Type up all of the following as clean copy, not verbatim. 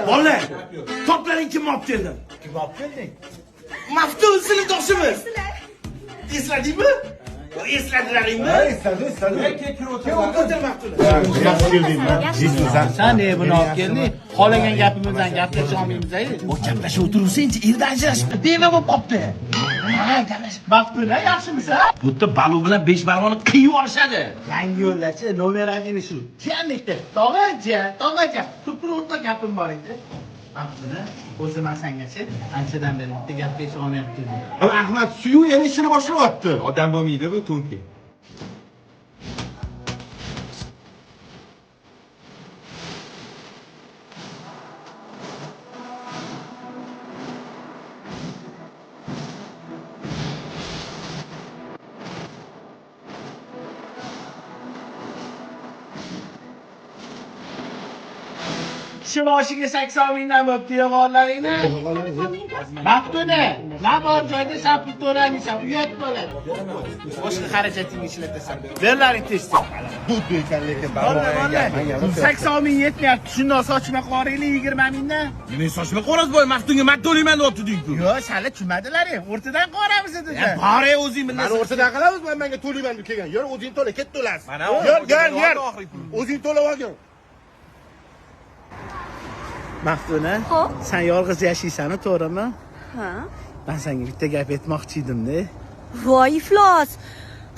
Bolalar, toplaring kimni olib keldim? Kimni olib kelding? Maftun sinfdoshimiz. Esladingmi? Esladilaringmi? Esladi, esladi. O'tir Maftun. Yaxshi keldingmi? Yaxshimisan? Sen ne buni olib kelding? Xohlagan gapimizdan gaplasha olmaymiz. O gaplashib o'tiruvsangchi, erda ajrashibdi, beva bo'lib qolibdi. Ha, gaplashib. Maftuna yaxshimisan? Bu yerda balu bilan besh barmoqni qiyib yuborishadi. Yangi yo'llachi nomer один shu. Jiyanlikda. Tog'a jiyan, tog'a jiyan. Turib o'rta gapim bor edi. Maftuna, o'zi man sengachi anchadan beri bitta gap esha olmayapti. Ahmad suyu yana ishini boshlayapti. Odam bo'lmaydi bu to'nki. Kishi boshiga 80 mingdan bo'pti yig'onlaringni. Maftuna, na bor joyda sen pul to'lamaysan, uyat bo'ladi. Boshqa xarajatingni ishlatasan. Berlaring tez. Dud ekan lekin Bolla, 80 ming yetmayapti. Shundoq sochma qoraylik 20 mingdan. Nima sochma qo'rasiz boy, Maftunga man to'layman deyapti deyku. Yo'q, shala tushmadilar. O'rtadan qoramiz dedi. Bor o'zing Mana bilasan. o'rtadan qilamiz, men menga to'layman deb kelgan. Yor o'zing to'la, ket to'lasin. Mana Yor, yor, yor. O'zing to'lab olgin. Maftuna, Xo'p. sen yolg'iz yashaysan, to'g'rimi? Ha? Men senga bitta gap aytmoqchi edim-da. Voy iflos.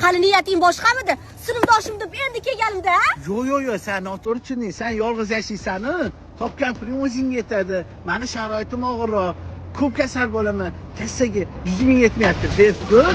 Qani niyating boshqamidi? Sinfdoshim deb endi kelganimda, ha? Yo'q, yo'q, yo'q, sen noto'g'ri tushunding. Sen yolg'iz yashaysan, topgan puling o'zingga yetadi. Mani sharoitim og'irroq. Ko'p kasal bo'laman. Kassaga 100 ming yetmayapti. Berib ko'r.